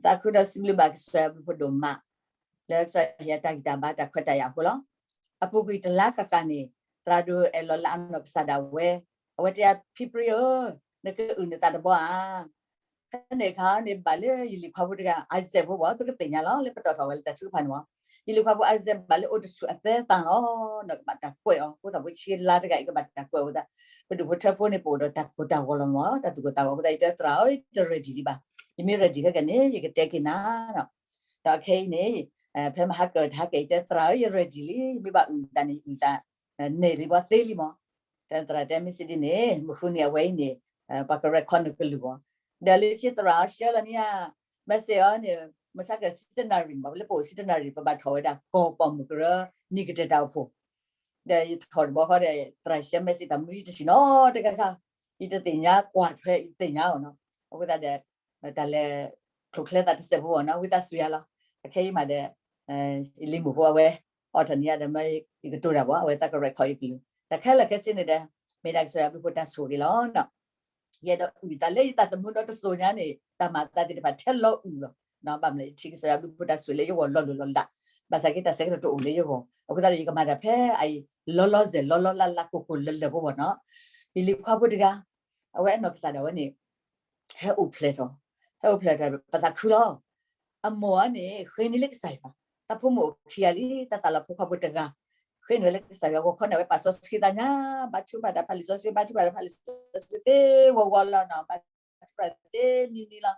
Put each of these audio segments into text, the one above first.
သးခုဒီးစံးဘျုးဘၣ်ကစၢ်ယွၤဘျုးဖးဒိၣ်မး, လၢကစၢ်ယွၤဟ့ၣ်အတၢ်ဂံၢ်တၢ်ဘါတၢ်ခွဲးတၢ်ယာ်အဃိလီၤ. အပူၤကွံာ်တလါဃၣ်ဃၣ်န့ၣ် သရၣ်ဒိၣ်အဲၣ်လီၤလၢအနီၢ်ကစၢ်ဒၣ်ဝဲ, အဝဲတဲ ဖံပြံဧၢ, နကအုၣ်နသးတဘီဧါ. ဖဲန့ၣ်အခါန့ၣ် ဘၣ်လၢယလံၤခွါဖိတဂၤ Isaac ဖိဘၣ် သုကသ့ၣ်ညါလီၤ လၢပတီၢ်ထီၣ်ဝဲလၢတၢ်ထုကဖၣ်န့ၣ်မး, ယလံၤခွါဖိ Isaac ဘၣ်လၢအိၣ်တဆူၣ်အသဲသးလီၤ, ဒီးကဘၣ်တၢ်ကွဲးအီၤ ဖိသၣ်ဖိဆံးလါတဂၤအံၤ ကဘၣ်တၢ်ကွဲးအီၤအဃိသတး ပဒူၣ်ဖိထၢဖိန့ၣ် ပအိၣ်ဒီးတၢ်ကိၢ်တၢ်ဂီၤလီၤမး, တၢ်သူၣ်ကိၢ်သးဂီၤအဃိသတး ယတဲသရၣ်ဧၢ ယတ ready လံဘၣ်, ယမ့ၢ် ready ခဲကနံၣ် ယကတဲက့ၤနၤ ဒီးအခဲအံၤန့ၣ် ဖဲမဟါကတဟါက့ၤ ယတဲသရၣ်ဧၢ ယ ready လံ, ယမ့ၢ်ဘၣ်အုၣ်သးန့ၣ် ယအုၣ်သး န့ၢ်လံဘီသ့လံမး. တၢ်သရၣ်တဲမ့ၢ်စံးဒ်န့ၣ် မုၢ်ဃုနံၤအဝဲအံၤန့ၣ် ပှၤက record နကလုၢ်အီၤ, ဒီးလၢဆံသရၣ်အီၤ ဆှၢလီၤန့ၢ်ဧါ, message အီၤန့ၣ် မုၢ်ဆါက ဆံတနၣ်ရံၣ်မး လၢပအိၣ်ဆံတနၣ်ရံၣ် ပဘၣ်ထီၣ်ဝဲဒၣ်ကီၢ်ပီၣ်မုၢ်ကရၢ နံၣ်ကတၢၢ်တၢ်အိၣ်ဖှိၣ်, ဒီးယထီၣ်တဘီဃီဒီး သရၣ်ဆှၢ message တၢ်မနုၤ ယတထံၣ်နီတဂၤဂၤ, ယတသ့ၣ်ညါကွၢ်ထွဲ ယတသ့ၣ်ညါအီၤနီၤ, အဃိသတးဒီး တၢ်လဲၤ ချိၣ်ချၢသးတစဲးဖိအီၤနီၤ ဝံသးစူၤယၤလီၤ. အခဲအံၤမးဒီး ယလံၤမုၣ်ဖိအဝဲ အိးထီၣ်န့ၢ်ယၤဒီး မ့ၢ်ယကတိၤတၢ်ဘၣ် အဝဲသးက record ယကလုၢ်, တၢ်ခဲလၢာ်ခဲဆ့န့ၣ်ဒီး မ့ၢ်ဒၣ်ကစၢ်ယွၤဘျုးဖှိၣ်တၢ်ဆိၣ်ဂ့ၤလီၤ. ယအဲၣ်ဒိးအုၣ်သးလၢယသးသမူဒီတစိၤညါန့ၣ် တၢ်မၤအသးသ့ၣ်တဖၣ်ထဲလီၤအုၣ်လီၤ, ဘၣ်မနုၤလဲၣ် ယထံၣ်ကစၢ်ယွၤဘျုးဖှိၣ်တၢ်ဆိၣ်ဂ့ၤလၢယဂီၢ်လီၤလိၤလီၤလး, ဘၣ်ဆၣ်က့တၢ်ဆၢကတီၢ်တအိၣ်လၢယဂီၢ် အဃိသတးဒီး ယကမၤတၢ်ဖဲအအံၤ လီၤလီၤဆဲး လီၤလီၤလးလး ကိၢ်ကိၢ်လၢၤလၢၤဖိဘၣ်နီၤ. ယလံၤခွါဖိတဂၤ အဝဲအနီၢ်ကစၢ်ဒၣ်ဝဲန့ၣ် ဟဲအိၣ်ဖျဲၣ်ထီၣ်, ဟဲအိၣ်ဖျဲၣ်ထီၣ် ပသးခုလီၤ. အမိၢ်အီၤန့ၣ် ဃ့န့ၢ်လၢကစၢ်ယွၤ, တၢ်ဖိမုၣ်အိၣ်ခံဂၤလံ တၢ်သးလီၤဖိခွါဖိတဂၤ, ဃ့န့ၢ်ဝဲလၢကစၢ်ယွၤဂီၢ်ခီန့ၣ် အဝဲပာ်စီဆှံသးညါ, ဘါထုကဖၣ်တၢ် ဖးလံာ်စီဆှံ ဘါထုကဖၣ်တၢ် ဖးလံာ်စီဆှံသ့ဝီဝီလီၤနီၤ, ဘါထုကဖၣ်သ့နံၤနံၤလီၤ.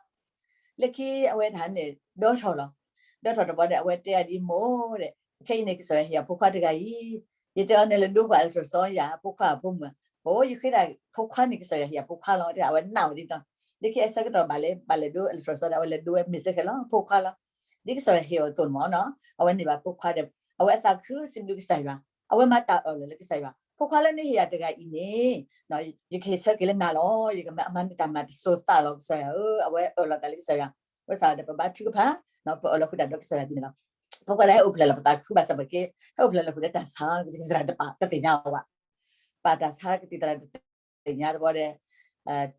လၢခံအဝဲတဟါန့ၣ် ဒၢထီၣ်လီၤ. ဒၢထီၣ်တဘျီဒီး အဝဲတဲအီၤဒ်အံၤ မိၢ်ဒီး ခဲအံၤန့ၣ် ကစၢ်ယွၤဟ့ၣ်အဖိခွါတဂၤအံၤ, ယတဲအီၤန့ၣ် လဲၤဒိကွၢ် ultrasound ယၤ အဖိခွါအဖိမုၣ်, အိ ယဃ့ဒၣ်ဖိခွါန့ၣ် ကစၢ်ယွၤဟ့ၣ်အဖိခွါလီၤ တဲအဝဲနာ်ဝဲဒ်သိး, လၢခံအဆၢကတီၢ်ဘၣ်လဲၤ ဘၣ်လဲၤဒိ ultrasound ဒီး အဝဲလဲၤဒိဝဲမ့ၢ်စ့ၢ်ကီးလီၤ ဖိခွါလီၤ. ဒ်ကစၢ်ယွၤဟ့ၣ်အီၤအသိးန့ၣ်မးနီၤ, အဝဲန့ၢ်ဘၣ်ဖိခွါဒီး အဝဲအသးခုစံးဘျုးကစၢ်ယွၤ, အဝဲမၤတၢ်အၢၣ်လီၤလၢကစၢ်ယွၤ, ဖိခွါလၢနဟ့ၣ်ယၤတဂၤအံၤန့ၣ် ယကဟ့ၣ်ဆၢက့ၤလၢနၤလီၤ, ယကမၤအမၤနတၢ်မၤတစိၤသးလီၤ ကစၢ်ယွၤဧၢ, အဝဲအၢၣ်လီၤသးလၢကစၢ်ယွၤ, ဝဲစးဒီးပဘါထုကဖၣ် ပအၢၣ်လီၤဃုာ်တၢ်ဒီးကစၢ်ယွၤဒ်န့ၣ်လီၤ. ဖိခွါဒီးဟဲအိၣ်ဖျဲၣ်လီၤ ပသးခုဘၣ်ဆၣ်ဘၣ်က့, ဟဲအိၣ်ဖျဲၣ်လီၤဃုာ်ဒီးတၢ်ဆါ ကသံၣ်သရၣ်တပာ်တသ့ၣ်ညါအီၤဘၣ်, ပာ်တၢ်ဆါကသံၣ်သရၣ်တသ့ၣ်ညါတဘျီဒီး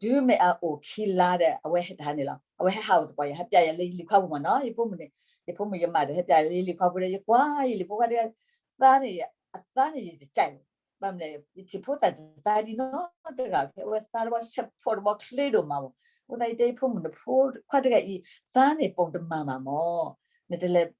တုၤမ့ၢ်အအိၣ်ခံလါဒီး အဝဲဟဲတဟါန့ၣ်လီၤ, အဝဲဟဲဟးအိၣ်သကိးယၤ ဟဲပျဲယၤလၢယလံၤခွါပူၤမးနီၤ, ယဖိမုၣ်န့ၣ်, ယဖိမုၣ်ယမၢ်ဒီး ဟဲပျဲယၤလၢယလံၤခွါပူၤဒီး ယကွၢ်ယလံၤဖိခွါဒီး သါန့ၣ်, အသါန့ၣ်ယတကးအီၤ, ဘၣ်မနုၤလဲၣ် ယထံၣ်ဖိသၣ်တသါဒ်နီတဂၤဖဲ အဝဲသါတဘျီ ဆဲးဖိတဘျီ ချ့ဒိၣ်မးမး, အဃိသတးယတဲယဖိမုၣ်နဖိခွါတဂၤအံၤ သါန့ၣ်ပိာ်တမၤမးမး, နတလဲၤ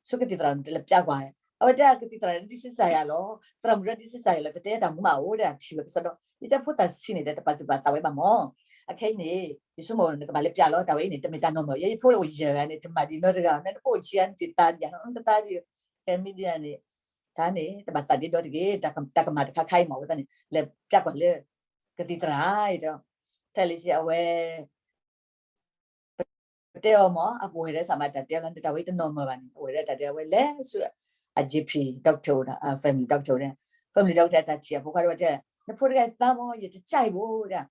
ဆိကသံၣ်သရၣ်န့ၣ် တလဲၤပျဲကွၢ်, အဝဲတဲကသံၣ်သရၣ်ဒ်စ့ၢ်ကီးယၤလီၤ, သရၣ်မုၣ်ဒ်စ့ၢ်ကီးယၤလီၤ, တတဲတၢ်မူမးအိၣ် တဲဒၣ်ထံၣ်ဝဲကစီဒီ, ယတဲဖိသၣ်ဆံးန့ၣ်ဒီး တပာ်သူၣ်ပာ်သးဝဲဘၣ်မး, အခဲအံၤန့ၣ် ယဆိကမိၣ်နကဘၣ်လဲၤပျဲလီၤ တၢ်ဝဲအံၤန့ၣ် တမ့ၢ်တၢ်နီၢ်မၢ်, ယဲယဖိအိၣ်ယဲၢ်ဂၤန့ၣ် တမၤဒ်နီတဂၤ, နအိၣ်ဆံးအါ နတသါဒံးဧါ, တသါဒံးဧါ, တဲမ့ၢ်ဒ်န့ၣ်, တၢ်န့ၣ် တဘၣ်သးဒ့ဒီတဂ့ၤ, တၢ်ကမၣ်တခါခါအံၤမး အဃိသတးန့ၣ် လဲၤပျဲကွၢ်လၢ ကသံၣ်သရၣ်အံၤဒီး, ထဲလၢဆံးအဝဲ ပတဲအီၤမး အပူၤဝဲဒီးစးမးတၢ်တဲလီၤ တၢ်ဝဲတနီၢ်မၢ်ဘၣ်န့ၣ် အဝဲဒၣ်တၢ်တဲအဝဲလဲၤဆူ အ GP doctor အိၣ်ဒီး family doctor အိၣ်ဒီး family doctor တၢ်ထံၣ်အဖိခွါဒီးဝဲတဲ နဖိတဂၤသးမး ယတကးအံၤဘၣ်ဒၣ်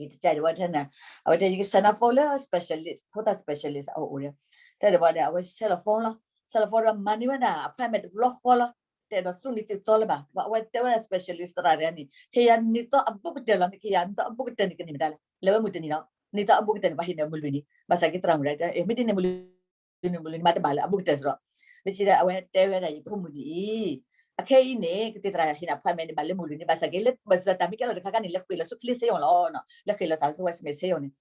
ယတကးအံၤဒီးဝဲထဲန့ၣ် အဝဲတဲ ယကဆဲးနီၣ် phone လၢ specialist ဖိသၣ် specialist အအိၣ်ဒီး တဲဒီးဝဲဒီး အဝဲဆဲးလီၤ phone လီၤ ဆဲးလီၤ phone ဒီးမၤန့ၢ်ဝဲဒၣ် appointment တဘျီဃီလီၤ တအဲၣ်ဒိးသူၣ်နံၤသူၣ်သီလၢၤဘၣ် အဝဲတဲဝဲဒၣ် specialist သရၣ်တဂၤန့ၣ် ဟ့ၣ်ယၤနံၤသီအဘူးကတၢၢ်လီၤ နကဟ့ၣ်ယၤနံၤသီအဘူးကတၢၢ်န့ၣ် ကန့ၢ်မတၤလဲၣ် လဲၤဝဲမုၢ်တနံၤလီၤ နံၤသီအဘူးကတၢၢ်န့ၣ် ပှၤဟ့ၣ်န့ၢ်မုၢ်လွံၢ်နံၤ ဘၣ်ဆၣ်က့သရၣ်မုၣ်တဂၤ မ့ၢ်ဒ်န့ၣ်မုၢ်လွံၢ်နံၤ မုၢ်လွံၢ်နံၤမးတဘၣ်လၢအဘူးကတၢၢ်စ့ၢ်ကီး လၢခံဒီး အဝဲတဲဝဲဒၣ်ယဖိမုၣ်ဒ်အံၤ အခဲအံၤန့ၣ် ကသံၣ်သရၣ်ဟ့ၣ်န့ၢ် appointment န့ၣ် ဘၣ်လၢမုၢ်လွံၢ်နံၤ ဘၣ်ဆၣ်က့လၢ ဘၣ်ဆၣ်တၢ်မ့ၢ်ကဲလီၤတခါခါန့ၣ် လဲၤဃ့ၢ်လီၤဆူ clinic စ့ၢ်ကီးလီၤ လဲၤဃ့ၢ်လီၤစးဆူ Westmead စ့ၢ်ကီးန့ၣ်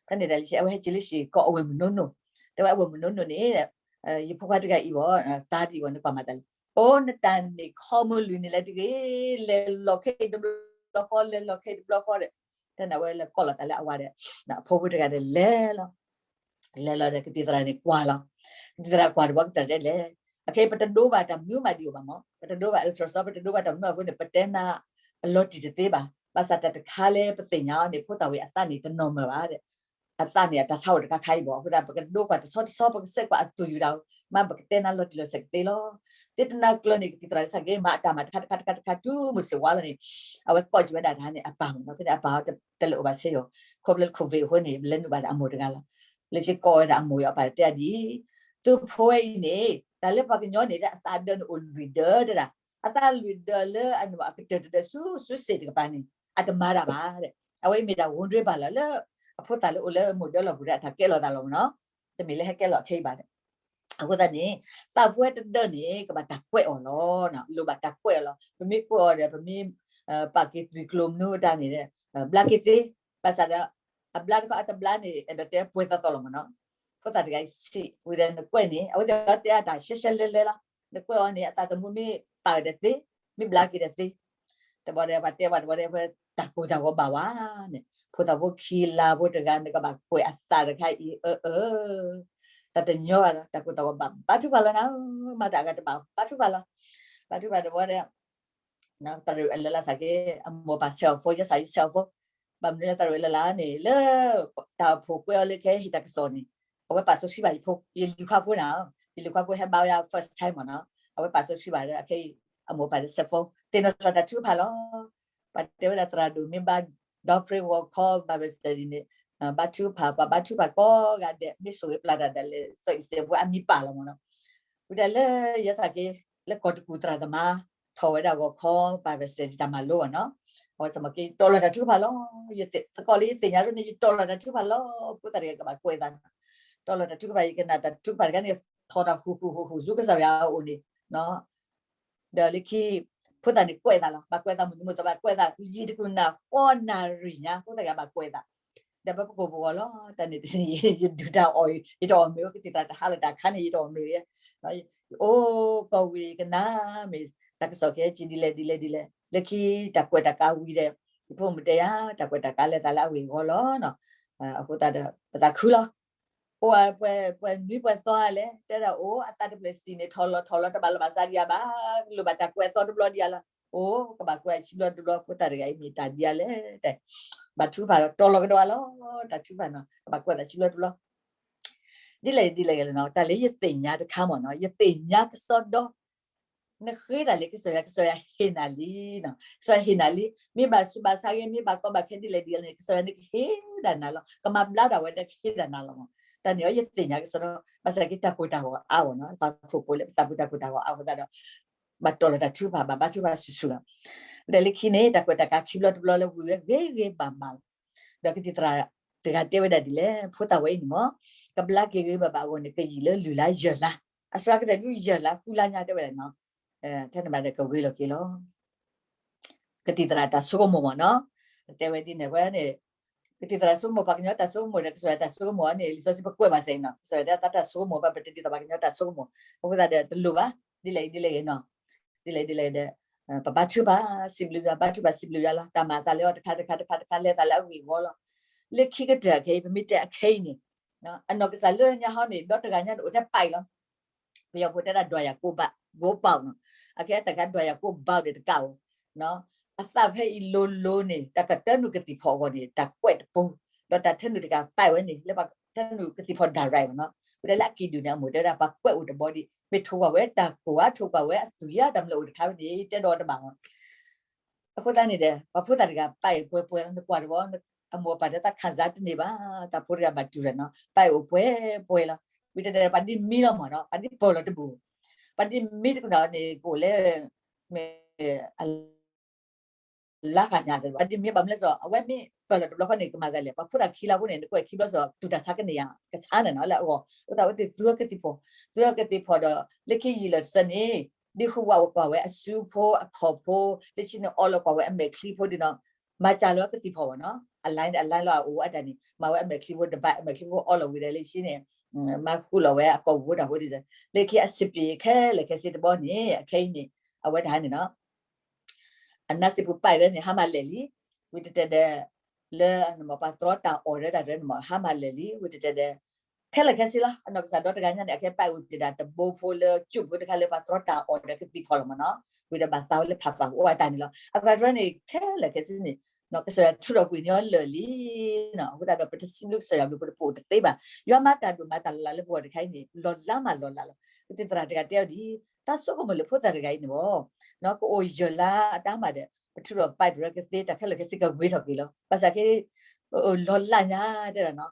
ဖဲန့ၣ်ဒီးလၢခံ အဝဲဟဲက့ၤလၢဆံးကီးအဝဲၢ်မုၢ်နိနိၣ် တဲဝဲအဝဲၢ်မုၢ်နိနိၣ်န့ၣ် ယဖိခွါတဂၤအံၤဘၣ် သါဒ်အံၤဘၣ် နကွၢ်မၤတၢ်လဲၣ် အိၣ်နတၢ်န့ၣ်ခီမုၢ်လွံၢ်နံၤလၢတဂ့ၤ လဲၤလီၤခဲအံၤတဘျီဃီ လဲၤလီၤခဲအံၤတဘျီဃီဒီး တၢ်န့ၣ်အဝဲလဲၤကိးလီၤသးလၢအဝၤဒီး အဖိဖိတဂၤဒီးလဲၤလီၤ လဲၤလီၤဒီးကသံၣ်သရၣ်န့ၣ်ကွၢ်လီၤ ကသံၣ်သရၣ်ကွၢ်တဘျီ ကသံၣ်သရၣ်တဲလဲၣ် အခဲအံၤ ပတဒိဘၣ်တၢ်မနုၤမးဒ်အံၤဘၣ်မး ပတဒိဘၣ် ultrasound ပတဒိဘၣ်တၢ်မနုၤအဃိန့ၣ် ပတဲနၤအလီၤတံၢ်တသ့ဘၣ် ဘၣ်ဆၣ်တၢ်တခါလၢပသ့ၣ်ညါအီၤန့ၣ် ဖိသၣ်ဝဲအသးန့ၣ်တနီၢ်မၢ်ဘၣ် အသးန့ၣ်အတၢ်ဆါအိၣ်တခါခါအံၤဘၣ် အဃိသတး ပကဒိကွၢ်တဆီတဆီ ပကစဲးကွၢ်အသူၣ်ယုၢ်တၢ် မ့ၢ်ပကတဲနၤလီၤတံၢ်လီၤဆဲးကသ့လီၤ သ့တနၤကျၢၤန့ၣ် ကသံၣ်သရၣ်စ့ၢ်ကီး မၤအတၢ်မၤတခါတခါတခါတခါ တုၤမုၢ်ဆ့ၣ်ဝါလီၤန့ၣ် အဝဲကိးက့ၤဝဲဒၣ်တၢ်န့ၣ် အပၢ်မ့ၢ်နီၤ ဖဲန့ၣ် အပၢ်တလဲၤအိၣ်ဘၣ်စ့ၢ်ကီး ခီဖျိလၢ COVID အဃိန့ၣ် ပလဲၤနုာ်ဘၣ်ဒီးအမိၢ်တဂၤလီၤ လၢခံကိးဝဲဒၣ်အမိၢ်အံၤ အပၢ်တဲဒ်အံၤ သုဖိဝဲအံၤန့ၣ် တၢ်လၢပှၤကညီန့ၣ် အသးဒၢန့ၣ်အိၣ်လွံၢ်ဒၢတဲဒၣ် အသးလွံၢ်ဒၢလၢအန့ၣ်အကတၢၢ်တဒၢဆူ ဆူစ့ၣ်တကပၤန့ၣ် အတမၤတၢ်ဘၣ် အဝဲအံၤမ့ၢ်ဒၣ် ဝူဒရ့ဘၣ် လီၤလၢ အဖိသၣ်လၢအိၣ်လၢမိၢ်ဒၢလီၢ်ပူၤဒီး အတၢ်ကဲလီၤသးလီၤမ့ၢ်နီၤ, တမ့ၢ်လၢဟဲကဲလီၤခဲအံၤဘၣ်. အဃိသတးန့ၣ် သးပှၢ်တဒၢန့ၣ် ကဘၣ်တၢ်ကွဲးအီၤလီၤ, လိၣ်ဘၣ်တၢ်ကွဲးအီၤလီၤ. ပမ့ၢ်ကွဲးအီၤဒီး ပမ့ၢ် ပာ်က့ၤသွံၣ်ကျိၤမနုၤတၢ်န့ၣ် ဘျါက့ၤသ့, ဘၣ်ဆၣ်ဒီး အဘျါတခီအတဘျါန့ၣ် အဲၣ်ဒိးတဲပှဲၤသီသီလီၤမ့ၢ်နီၤ. ဖိသၣ်တဂၤအံၤစံးဝံၤဒီး နကွဲးန့ၣ် အဝဲသ့ၣ်တဲအတၢ်ရှဲရှဲလဲလဲလီၤ. နကွဲးအီၤန့ၣ် အသးသမူမ့ၢ်ပာ်ဝဲဒီးသ့, မ့ၢ်ဘျါက့ၤဒီးသ့ တဘျီဒီး ပှၤတဲဘၣ်တဘျီဒီး ပှၤတၢ်ကိၢ်တၢ်ဂီၤဘၣ်ဝဲန့ၣ် ဖိသၣ်ဖိခံလါဖိတဂၤ နကဘၣ်ကွဲးအသးတခါအံၤ အၢ အၢ တၢ်တညီဘၣ်ဒီး တၢ်ကိၢ်တၢ်ဂီၤဘၣ် ဘါထုကဖၣ်လီၤနၤ, မၤတၢ်အဂၤတဘၣ် ဘါထုကဖၣ်လီၤ. ဘါထုကဖၣ်တဘျီဒီး သးရ့ၣ်အလၢ်လၢ်စ့ၢ်ကီး အမိၢ်ပၢ်ဆဲးအီၤဖိ ယဲစ့ၢ်ကီးယဆဲးအီၤဖိ, ဘၣ်မနုၤလၢသးရ့ၣ်အလၢ်လၢ်န့ၣ် လၢတၢ်အိၣ်ဖှိၣ်ကွဲးအီၤလၢကဟဲဟ့ၣ်တၢ်ကစီၣ်န့ၣ် အဝဲပာ်စီဆှံဘၣ် ယလံၤခွါဖိန့ၣ်, ယလံၤခွါဖိဟဲဘါယၤ first time မ့ၢ်နီၤ, အဝဲပာ်စီဆှံဘၣ်ဒီး အခဲအံၤ အမိၢ်ပၢ်ဒီးဆဲးဖိ သ့ၣ်နီၣ်ထီၣ်တၢ်ထုကဖၣ်လီၤ. ပှၤတဲဝဲဒၣ်သရၣ်ဒိၣ်မ့ၢ်ဘါ ဒီပြ့ဂီၤခီ Bible study န့ၣ် ဘါထုကဖၣ်, ပှၤဘါထုကဖၣ်ကိးဂၤဒဲး မ့ၢ်ဆိၣ်ဂ့ၤပျၢ်တၢ်ဒၣ်လဲာ် စီၤအံၤစဲးဖိအမံၤပာ်လီၤမ့ၢ်နီၤ. ဝံၤတၢ်လၢယဲစ့ၢ်ကီး လၢကီၢ်တကူၣ်သရၣ်သမါ ထီၣ်ဝဲဒၣ်ဂီၤခီ Bible study တၢ်မၤလိအီၤနီၤ, အဝဲစ့ၢ်ကီး ယတီၢ်လီၤတၢ်ထုကဖၣ်လီၤ. သကိးလၢယသ့ၣ်ညါဒိၣ်န့ၣ် ယတီၢ်လီၤတၢ်ထုကဖၣ်လီၤ. ဖိသၣ်တဂၤကဘၣ်ကွဲးသးနီၤ, တီၢ်လီၤတၢ်ထုကဖၣ် ယကနၣ်တၢ်ထုကဖၣ်တခါန့ၣ် ထီၣ်တၢ်ဃူဃူဃူဃူဆူကစၢ်ယွၤအအိၣ်န့ၣ် ဒီးလၢခံ ဖိသၣ်န့ၣ်ကွဲးသးလီၤ. ဘၣ်ကွဲးသးမုၢ်နံၤမုၢ်သီဘၣ်ကွဲးသး ယံာ်တကူၣ်နၢ်ဃီနၣ်ရံၣ်ညါ ဖိသၣ်တဂၤဘၣ်ကွဲးသး, ဒီးပပကိၢ်ပဂီၤလီၤ. တၢ်န့ၣ် ယဒုၣ်တၢ်အီၣ် ယတအီၣ်မ့ၢ်ဝဲ ကသံၣ်သရၣ်တဟါလီၤတၢ်ခါန့ၣ် ယတအီၣ်မ့ၢ်ဝဲ, ယအိၣ်ကီၢ်ဝံၤကနၣ်မ့ၢ် တၢ်ကစီၣ်ခဲအံၤဒ်လဲၣ်ဒ်လဲၣ်ဒ်လဲၣ်, လၢခံတၢ်ကွဲးတၢ်ကးဝံၤဒီး ယဖိမုၣ်တဲယၤ တၢ်ကွဲးတၢ်ကးလဲၤသးလၢအဝ့ၢ်အဂီၢ်လီၤ. အဃိသတးဒီး ပသးခုလီၤ. အိၣ်ဝဲပှဲၤနွံပှဲၤသီလဲၣ် တဲဒၣ်အိၣ် အသးတဖျၢၣ်စံၣ်န့ၣ် ထီၣ်လီၤထီၣ်လီၤ တဘၣ်လီၤဘၣ်စးဒံးဧါဘၣ်, လိၣ်ဘၣ်တၢ်ကွဲးအသီတဘျီဒံးဧါလီၤ. အိၣ် ကဘၣ်ကွဲးဆံဘျီတဘျီ ဖိသၣ်တဂၤအံၤမ့ၢ်တၢ်ဒ်လဲၣ်, ဘၣ်ထုကဖၣ်လီၤ တီၢ်လီၤကဒီးလီၤ. တၢ်ထုကဖၣ်နီၤ ကဘၣ်ကွဲးသးဆံဘျီတဘျီ ဒ်လဲၣ်ဒ်လဲၣ်ဂ့ၤလီၤနီၤ. တၢ်လၢယသ့ၣ်ညါတခါမ့ၢ်နီၤ ယသ့ၣ်ညါကစီဒီ နဃ့တၢ်လၢကစၢ်ယွၤ ကစၢ်ယွၤဟ့ၣ်နၤလံနီၤ, ကစၢ်ယွၤဟ့ၣ်နၤလံ. မ့ၢ်ဘၣ်ဆူးဘၣ်ဆါဂ့ၤ မ့ၢ်ဘၣ်ကီဘၣ်ခဲဒ်လဲၣ်ဒ်လဲၣ်န့ၣ် ကစၢ်ယွၤန့ၣ်ကဟ့ၣ်ဒၣ်နၤလီၤ. ကမၤဘျါဒၣ်ဝဲဒီးကဟ့ၣ်ဒၣ်နၤလီၤမ့ၢ်. တၢ်န့ၣ်အီၤယသ့ၣ်ညါကစီဒီ ဘၣ်ဆၣ်က့တၢ်ကိၢ်တၢ်ဂီၤအါအီၤနီၤ ပှၤခိၣ်ဖိလၢပသးပူၤတၢ်ကိၢ်တၢ်ဂီၤအါအဃိသတးဒီး ဘၣ်တီၢ်လီၤတၢ်ထုကဖၣ် ဘၣ်ဘါထုကဖၣ်ဆူၣ်ဆူၣ်လီၤ. ဒီးလၢခံန့ၣ် တၢ်ကွဲးတၢ်ကးခံဘျီတဘျီလၢဝံၤဝဲဂ့ၤဂ့ၤဘၣ်ဘၣ်လီၤ. ဒီးကသံၣ်သရၣ်တဂၤတဲဝဲဒၣ်ဒ်လဲၣ် ဖိသၣ်ဝဲအံၤန့ၣ်မ့ၢ် ကဘျါက့ၤဂ့ၤဂ့ၤဘၣ်ဘၣ်အဂီၢ်န့ၣ် ကယံာ်လၢလွံၢ်လါယဲၢ်လါ, အစှၤကတၢၢ်ဒုးယဲၢ်လါဃုလါညါတဲဝဲဒၣ်နီၤ, ထဲန့ၣ်ဘၣ်ဒီးကဂ့ၤလီၤက့ၤလီၤ. ကသံၣ်သရၣ်တၢ်ဆိကမိၣ်မ့ၢ်နီၤ, တဲဝဲဒ်န့ၣ်ဝဲန့ၣ်, ကသံၣ်သရၣ်ဆိကမိၣ် ပှၤကညီတၢ်ဆိကမိၣ်ဒီး ကစၢ်ယွၤတၢ်ဆိကမိၣ်န့ၣ် လံာ်စီဆှံပကွဲးဘၣ်စ့ၢ်ကီးနီၤ, ကစၢ်ယွၤတၢ်သးတၢ်ဆိကမိၣ် ဘၣ်ပတဒ်သိးပှၤကညီတၢ်ဆိကမိၣ်, အဃိသတးဒီးတလိၣ်ဘၣ်, ဒ်လဲၣ်အံၤဒ်လဲၣ်ဂ့ၤနီၤ, ဒ်လဲၣ်ဒ်လဲၣ်ဂ့ၤဒီး ပဘါထုကဖၣ်စံးဘျုးယွၤ ဘါထုကဖၣ်စံးဘျုးယွၤလီၤ. တၢ်မၤအသးလၢအီၤတခါတခါတခါတခါလဲၤသးလၢအဝ့ၢ်အဂီၢ်လီၤ. လၢခံကတၢၢ်ခဲအံၤ ပမ့ၢ်တဲအခဲအံၤန့ၣ်, အနီၢ်ကစၢ်လၢညါဟီန့ၣ် ဒီတဂၤညါန့ၣ် အိၣ်ထဲပာ်အံၤလီၤ. ပယီၤဖိတဲဒၣ် ဒွးယၤကိးဘး ဂိးပာ်နီၤ, အခဲတၢ်ခါ ဒွးယၤကိးဘးဒီးတကးဧိၤ, အသးဖဲအံၤလိၤလိၤန့ၣ် တၢ်ကတၢၢ်နုာ်ကသံၣ်ဖီၣ်အဂီၢ်န့ၣ် တၢ်ကွဲးတပူၤ, ဒီးတၢ်ထၢနုာ်တကးပာ်ဝဲန့ၣ် လၢပှၤထၢနုာ်ကသံၣ်ဖီၣ် direct နီၤ, ဝဲဒၣ်လၢအကံၢ်ဒုၣ်န့ၣ် အမိၢ်တဲဝဲဒၣ် ပှၤကွဲးအိၣ်တဘီဒံး မ့ၢ်ထိၣ်ကွၢ်ဝဲတၢ်ကိၢ်ဧါ ထိၣ်ကွၢ်ဝဲအသွံၣ်ဧါ တၢ်မနုၤအိၣ်တခါဝဲန့ၣ် တဲဒီးတဘၣ်မး အဃိသတးန့ၣ်ဒီး ပှၤဖိသၣ်တဂၤပာ်အံၤပှဲၤပှဲၤလီၤ နကွၢ်တဘီ အမိၢ်အပၢ်တဲသး ခံစားတန့ၢ်ဘၣ်, တၢ်ဖိတဂၤဘၣ်တူၢ်ဒီးနီၤ ပာ်အံၤအိၣ်ပှဲၤပှဲၤလီၤ. ဝံၤတဲဒီး ပှၤဒ်မံလီၤမးနီၤ ပှၤဒ်ပၢၢ်လီၤတဘူၣ်, ပှၤဒ်မံတကနၣ်န့ၣ် ကအိၣ်လၢ မ့ၢ် လါဂၤညါဒီး ပှၤဒ်မံဘၣ်မနုၤလဲၣ်စီၤ အဝဲမ့ၢ်ပၢၢ်လီၤတဘျီဃီန့ၣ် ကမၤသးလဲၣ်, ပှၤဖိသၣ်ခံလါဖိန့ၣ် နကွဲးခံဘျီစီၤ တူၢ်တၢ်ဆါကန့ၢ်ယၤ ကဆါန့ၣ်နီၤ လၢအဂီၢ် အဃိသတးဝဲသ့ၣ်သူဝဲကသံၣ်ဖီၣ်, သူဝဲကသံၣ်ဖီၣ်ဒီး လၢခံယံာ်လီၤတစၢန့ၣ် ဒ်ဃုဝဲအိၣ်ကွၢ်ဝဲအစုဖိအခီၣ်ဖိ လၢခံန့ၣ်အီလီၤကွၢ်ဝဲအမဲာ်ချံဖိဒ်နီၤ မၤစၢ်လီၤကသံၣ်ဖီၣ်ဘၣ်နီၤ အ line အ line လီၤအအိၣ်အတၢ်န့ၣ် မၤဝဲအမဲာ်ချံဖိတဘၣ် အမဲာ်ချံဖိအီလီၤဝံၤဒီးလၢခံန့ၣ် မၤဃုာ်လီၤဝဲအကိာ်ဝိတၢ်ဖိဒ် လၢခံအစပံးခဲလၢာ်ခဲဆ့တဘီန့ၣ် အခဲအံၤန့ၣ် အဝဲတဟါန့ၣ်နီၤ အနါစံာ်ပူၤပာ်ဝဲန့ၣ် ဟါမၢ်လဲၣ်လံ, ဝံၤတတဲဒီး လၢနမ့ၢ်ပှၤသြီတၢ်အီၣ်ဒီးတၢ်ရဲၣ်န့ၣ်မ့ၢ် ဟါမၢ်လဲၣ်လံ, ဝံၤတတဲဒီး ခဲလၢာ်ခဲဆ့လီၤ အနီၢ်ကစၢ်ဒီတဂၤညါန့ၣ် အကဲပာ်အိၣ်တ့ၢ်ဒၣ်တဘိဖိလၢကၠိၣ်ဖိတခါလၢပှၤသြီတၢ်အီၣ်ဒီးကသံၣ်ဖီၣ်လီၤမ့ၢ်နီၤ, ဝံၤဒီးဘၣ်သးဝဲလၢဖးဖးအိၣ်အတၢ်န့ၣ်လီၤ. အဂၤတရဲၣ်န့ၣ် ခဲလၢာ်ခဲဆ့န့ၣ် ကစၢ်ယွၤထုးထီၣ်ကွံာ်န့ၢ်အီၤလၢာ်လံနီၤ, အဃိသတးဒီးပတစံးဘျုးကစၢ်ယွၤဘျုး ပတပိာ်တသ့ဘၣ်, ယွၤမၤတၢ်ဒိၣ်မၤတၢ်လီၤလးလၢပဂီၢ်တခါအံၤန့ၣ် လီၤလးမးလီၤလးလီၤ. ကသံၣ်သရၣ်တဂၤတဲအီၤဒ် သးဆိကမိၣ်လၢဖိသၣ်တဂၤအံၤန့ၣ်ဘၣ် ကအိၣ်ယၢ်လါအတၢ်မၤဒီး ပထုးထီၣ်ပာ်တရဲၣ်ကသ့ တၢ်ခဲလၢာ်ခဲဆ့ကဂ့ၤထီၣ်က့ၤလီၤ. ဘၣ်ဆၣ်က့ လီၤလးညါတဲဒၣ်နီၤ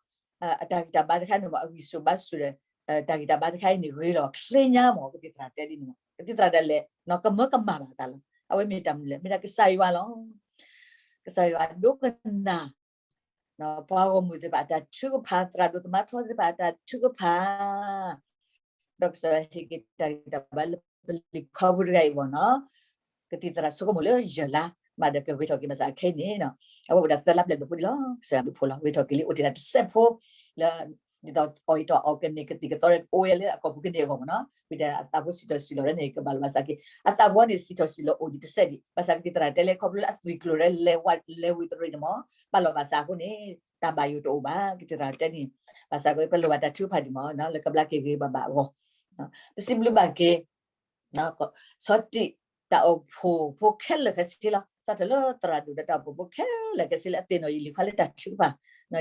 အတၢ်ဂံၢ်တၢ်ဘါတခါန့ၣ်မ့ၢ် အဂံၢ်ဆူၣ်ဘါဆူၣ်ဒီး တၢ်ဂံၢ်တၢ်ဘါတခါအံၤန့ၣ် ဂ့ၤလီၤချ့ညါမ့ၢ် ကသံၣ်သရၣ်တဲဒ်န့ၣ်မ့ၢ် ကသံၣ်သရၣ်ဒၣ်လဲာ် နီၢ်ကမၢကမၣ်ဘၣ်တၢ်လီၤ. အဝဲမ့ၢ်တၢ်မနုၤလဲၣ် မ့ၢ်ဒၣ်ကစၢ်ယွၤလီၤ. ကစၢ်ယွၤဒိကနၣ် ပှၤဂီၢ်မုၢ်သ့ၣ်တဖၣ်အတၢ်ထုကဖၣ်, သရၣ်ဒိၣ်သမါထီသ့ၣ်တဖၣ်အတၢ်ထုကဖၣ်, ဒီးကစၢ်ယွၤဟ့ၣ်က့ၤတၢ်ဂံၢ်တၢ်ဘါလၢပလံၤခီပူၤတဂၤအံၤအဂီၢ်နီၤ, ကသံၣ်သရၣ်ဆိကမိၣ်လၢယဲၢ်လါ, မ့ၢ်ဒီးကဂ့ၤထီၣ်က့ၤဘၣ်ဆၣ်ခဲအံၤန့ၣ်, အဝဲအိၣ်ဒၣ်သၢလါဘျဲၣ်ဘျဲၣ်ဖိဒံးလီၤ. ကစၢ်ယွၤဘျုးဖှိၣ်လီၤ. ဂ့ၤထီၣ်က့ၤလံ, အိၣ်တ့ၢ်ဒၣ်တစဲးဖိလၢ ဒ်သိးအီၣ်အံၤတအီၣ်ကန့ၢ် ကသံၣ်ကသီအိၣ်ဝဲလၢအကီၢ်ပူၤကန့ၢ်အဂီၢ်မ့ၢ်နီၤ, ဝံၤဒီးအသးဖိစံၣ်ထီၣ်စံၣ်လီၤဒ်န့ၣ် ကဘၣ်လီၤဘၣ်ဆၣ်က့ၤ, အသးဖိန့ၣ် စံၣ်ထီၣ်စံၣ်လီၤအိၣ်ဒံးတစဲးဒံး, ဘၣ်ဆၣ်ကသံၣ်သရၣ်တဲလၢခီဖျိလၢအသွံၣ်ကျိၤလၢလဲၤဝံၤတရံးန့ၣ်မ့ၢ် ဘၣ်လီၤဘၣ်ဆၣ်အဃိန့ၣ် တၢ်ဘၣ်ယိၣ်တအိၣ်ဘၣ်, ကသံၣ်သရၣ်တဲန့ၣ်, ဘၣ်ဆၣ်က့ၤ ပလိၣ်ဘၣ်တၢ်ထုကဖၣ်ဒံးမ့ၢ်နီၤ, လၢကဘျါက့ၤဂ့ၤဂ့ၤဘၣ်ဘၣ်အဂီၢ်, ပစံးဘျုးဘၣ်က့ၤ ဆီၣ်တံၢ်တၢ်အိၣ်ဖှိၣ်ဖိခဲလၢာ်ခဲဆ့လီၤ. စးထီၣ်လၢသရၣ်ဒိၣ်ဒီးတၢ်အိၣ်ဖှိၣ်ဖိခဲလၢာ်ခဲဆ့လၢအသ့ၣ်နီၣ်ယံာ်လံၤခွါလၢတၢ်ထုကဖၣ်,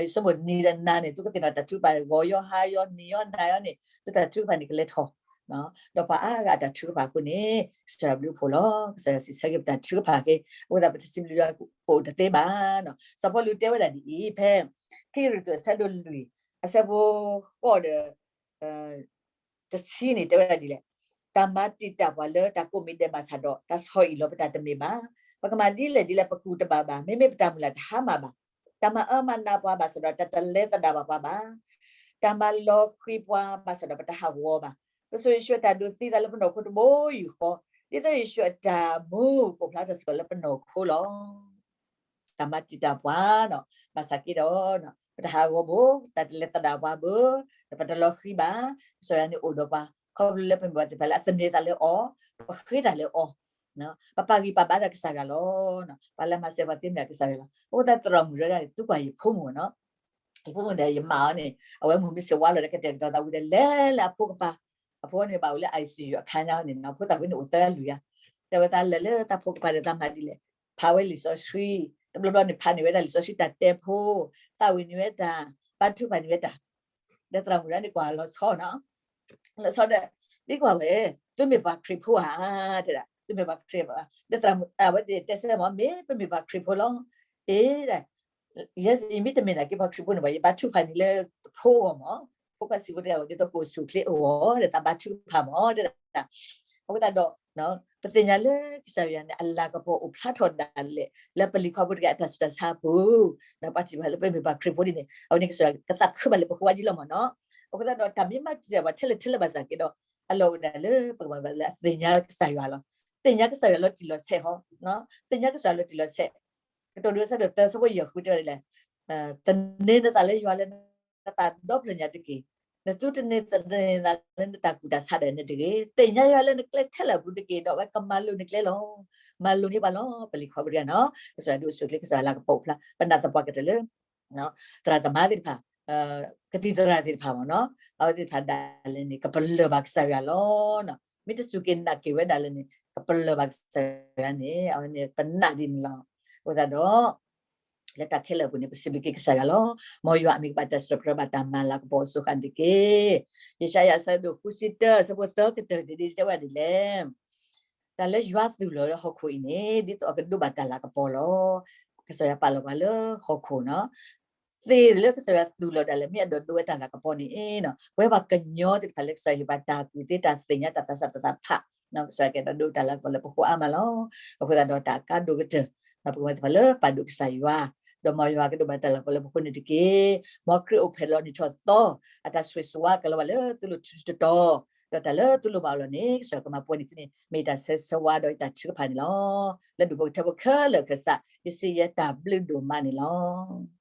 ယဆိကမိၣ်နံၤဒီးနၤန့ၣ် သုကသ့ၣ်နီၣ်တၢ်ထုကဖၣ် ဂီၤယီၤဟါယီၤ နံၤယီၤနၤယီၤန့ၣ် သုတၢ်ထုကဖၣ်န့ၣ်ကလဲၤထီၣ်, ဒီးပှၤအါဂၤအတၢ်ထုကဖၣ်အဃိန့ၣ် ကစၢ်ယွၤဘျုးဖှိၣ်လီၤ. ကစၢ်ယွၤစံးဆၢက့ၤပတၢ်ထုကဖၣ်က့ၤ, အဃိသတးပတစံးဘျုးယွၤကအိၣ်တသ့ဘၣ်. စီၤပီလူးတဲဝဲဒၣ်ဒ်အံၤ ဖဲ ခံကရံၣ်သူးအဆၢဒိၣ်လွံၢ် အဆၢဖိဃိးဒီး တဆံန့ၣ် တဲဝဲဒၣ်ဒ်လဲၣ်, တၢ်မၤတံာ်တာ်ပှၤလၢတၢ်ကိးမံၤဒဲးဘၣ်ဆၣ်ဒီး တၢ်ဆီၣ်အံၣ်လီၤပတၢ်တမ့ၢ်ဘၣ်. ပကမၤဒ်လဲၣ်ဒ်လဲၣ် ပကူၣ်တဘၣ်ဘၣ်, မ့မ့ၢ်ပတၢ်မုၢ်လၢ်တဟါမၢ်ဘၣ်. တၢ်မၤအၢမၤနးပှၤဘၣ်ဆၣ်ဒီး တၢ်တလဲသဒၣ်ဘၣ်ပှၤဘၣ်. တၢ်မၤလီၤဃံၤပှၤဘၣ်ဆၣ်ဒီး ပတဟးဂီၤဘၣ်. ကစၢ်ယ့ၣ်ၡူးအတၢ်ဒိးသံသးလၢပနီၢ်ခိတဘိယူၢ်ဃီ, ဒ်သိးယ့ၣ်ၡူးအတၢ်မူကအိၣ်ဖျါထီၣ်စ့ၢ်ကီးလၢပနီၢ်ခိလီၤ. တၢ်မၤတံာ်တာ်ပှၤနီၤ, ဘၣ်ဆၣ်က့ဒီး ပတဟးဂီၤဘၣ်, တၢ်တလဲသဒၣ်ပှၤဘၣ်, ဒီးပတလီၤဃံၤဘၣ်. ကစၢ်ယွၤန့ၣ်အိၣ်ဒီးပှၤ ခီဖျိလၢပမ့ၢ်ပှၤသ့ၣ်တဖၣ်လၢအသန့ၤသးလၢအီၤ, ပဃ့တၢ်လၢအီၤ, ပပာ်ဂံၢ်ပာ်ဘါဒီးကစၢ်ယွၤလီၤ. ပှၤလၢမၤစၢၤပှၤသ့မ့ၢ်ကစၢ်ယွၤလီၤ. အဃိသတးသရၣ်မုၣ်တဂၤန့ၣ် သံကွၢ်ယဖိမုၣ်နီၤ, ယဖိမုၣ်ဒီးယမါအီၤန့ၣ် အဝဲမုၢ်မ့ၢ်ဆ့ၣ်ဝါလီၤဒီး ကတဲာ်ကတီၤသးဝံၤဒီး လဲၤလၢအဖိကပၤ, အဖိန့ၣ်ဘၣ်အိၣ်လၢ ICU အခါညါန့ၣ်နီၤ, ဖိသၣ်ဝဲန့ၣ်အိၣ်သၢလွံၢ်ဧါ, တဲဝဲသးလဲၤလၢတၢ်ဖိကပၤဒီးသးမၤဒ်လဲၣ်, ဖးဝဲလံာ်စီဆှံ, တဘျီဘျီန့ၣ် ဖးန့ၢ်ဝဲဒၣ်လံာ်စီဆှံတၢ်တဲဖိ, သးဝံၤန့ၢ်ဝဲတၢ်, ဘါထုကဖၣ်န့ၢ်ဝဲတၢ်, ဒီးသရၣ်မုၣ်ဒၣ်န့ၣ်ကွၢ်လီၤဆီနီၤ လီၤဆီဒီး, ဒ်ကွၢ်ဝဲ, သုမ့ၢ်ပှၤခရံာ်ဖိဧါ, တဲဒၣ် သုမ့ၢ်ပှၤခရံာ်ဖိဧါ, ဒီးသရၣ်မုၣ်အဝဲသ့ၣ်တဲဆၢမ့ၢ် မ့ၢ်ပမ့ၢ်ပှၤခရံာ်ဖိလီၤ, အ့ဒၣ်, ယဲယမ့ၢ်တမ့ၢ်နာ်က့ပှၤခရံာ်ဖိန့ၣ်ဘၣ်, ယဘါထုကဖၣ်န့ၢ်လၢဖိအဂီၢ်မ့ၢ်, ဖိခွါစံးဖိတဂၤအဂီၢ် ဒ်သိးကအိၣ်ဆူၣ်အိၣ်ချ့အဂီၢ် ဒီးသးဘါထုကဖၣ်မ့ၢ် တဲဒၣ်, အဃိသတးဒီး ပသ့ၣ်ညါလၢကစၢ်ယွၤန့ၣ် အလၤကပီၤအိၣ်ဖျါထီၣ်ဒၣ်လဲာ် လၢပလံၤခီဖိတဂၤအတၢ်ဆူးတၢ်ဆါအပူၤ, ဒီးပှၤထံၣ်ဘၣ်လၢပမ့ၢ်ပှၤခရံာ်ဖိဒ်န့ၣ် အဝဲန့ၣ်ကစၢ်ယွၤကသးခုဘၣ်လၢပဃိအါကံလီၤမ့ၢ်နီၤ, အဃိသတးဒီးတၢ်မ့ၢ်မၤတံာ်တာ်ပှၤထဲလဲၣ်ထဲလဲၣ်ဘၣ်ဆၣ်က့ဒီး အလီၢ်အိၣ်ဒၣ်လၢပကမၤဘၣ်လၢအသ့ၣ်ညါကစၢ်ယွၤလီၤ, သ့ၣ်ညါကစၢ်ယွၤလီၤတံၢ်လီၤဆဲးဟီ, သ့ၣ်ညါကစၢ်ယွၤလီၤတံၢ်လီၤဆဲး, ကတိၤဒိအဆၢဒိၣ်သၢဆၢဖိယဲၢ်ဃုတဲဝဲဒ်လဲၣ်, သန့ၤနသးလၢယွၤလၢနသးဒီဖျၢၣ်ညါတက့ၢ်, နသုတန့ၤသးလၢနတၢ်ကူၣ်တၢ်ဆးဒၣ်နဲတဂ့ၤ, သ့ၣ်ညါယွၤလၢနကျဲခဲလၢာ်အပူၤတက့ၢ်, ဒီးအဝဲကမၤလိၤနကျဲလီၤ, မၤလိၤန့ၢ်ပှၤလီၤ, ပလံၤခီဖိတဂၤနီၤ, ကစၢ်ယွၤဒုးအိၣ်ဆူၣ်အိၣ်ချ့ ကစၢ်ယွၤလၤကပီၤအိၣ်ဖျါ, ပနာ်သပှၢ်ကတၢၢ်လၢ သရၣ်သမါသ့ၣ်တဖၣ်, ကသံၣ်သရၣ်သ့ၣ်တဖၣ်မ့ၢ်နီၤ, အဝဲသ့ၣ်တဖၣ်ဒၣ်လဲာ်န့ၣ် ကပလၢၢ်ဘၣ်ကစၢ်ယွၤလီၤ, မ့ၢ်တစူၢ်က့ၤနာ်က့ၤဝဲဒၣ်လဲာ်န့ၣ် ကပလၢၢ်ဘၣ်ကစၢ်ယွၤန့ၣ် အဝဲန့ၣ်ပနာ်ဒ်န့ၣ်လီၤ, အဃိသတးဒီး လၢတၢ်ခဲလၢာ်အပူၤန့ၣ် ပစံးဘျုးက့ၤကစၢ်ယွၤလီၤ, မ်ယွၤအမံၤကဘၣ်တၢ်စံးထီၣ်ပတြၢၤဘၣ်တၢ်မၤလၤကပီၤအစိၤဃၣ်န့ၣ်တက့ၢ်, ယၡါယၤအဆၢဒိၣ်ဃုဆံတၢ အဆၢဖိသၢကတၢၢ်န့ၣ် ဒ်တဲဝဲဒ်လဲၣ် တၢ်လၢယွၤသူၣ်လီၤလၢဟီၣ်ခိၣ်အံၤန့ၣ် ဒ်သိးအကဒိးဘၣ်တၢ်လၤကပီၤလီၤ. ကစၢ်ယွၤပာ်လီၤပှၤလၢဟီၣ်ခိၣ်နီၤ, သ့ၣ်လၢကစၢ်ယွၤသူၣ်လီၤဒၣ်လဲာ် မ့ၢ်အဲၣ်ဒိးဒိဝဲတၢ်လၤကပီၤန့ၣ်နီၤ, ပဝဲပှၤကညီသ့ၣ်တဖၣ်လၢကစၢ်ယွၤဟ့ၣ်ပှၤတၢ်ကူၣ်သ့တၢ်သ့ၣ်ညါတၢ်သးစၢ်ပသးဖး, ကစၢ်ယွၤကအဲၣ်ဒိးဒိတၢ်လၤကပီၤလၢပဃိအါမးလီၤ. အဃိသတးဒီးတၢ်အကါဒိၣ်ကတၢၢ် ပကမၤသ့ၣ်တဖၣ်လၢပာ်ဒိၣ်ကစၢ်ယွၤ, ဒီးမ်ယွၤကဒိးဘၣ်တၢ်လၤကပီၤလၢပဃိန့ၣ်တက့ၢ်. မ်ခရံာ်အိၣ်ဖျဲၣ်လီၤနံၣ်ထီၣ်သီ, အတၢ်ဆိၣ်ဂ့ၤဆိၣ်ဝါကလီၤဘၣ်လၢသုလိၤထုတတီၤ, ဒီးတၢ်လၢသုလိၤဘၣ်အီၤလီၤန့ၣ် ကစၢ်ယွၤကမၤပှဲၤန့ၢ်သုန့ၣ် မ့ၢ်ယတၢ်ဆၢဂ့ၤဆၢဝါဒီးယတၢ်ထုကဖၣ်န့ၣ်လီၤ. လၢဒူၣ်ဖိကထၢဖိခဲလၢာ်ခဲဆ့ ယစံးယဲတၢ်ဘျုးဒိၣ်မးန့ၣ်လီၤ.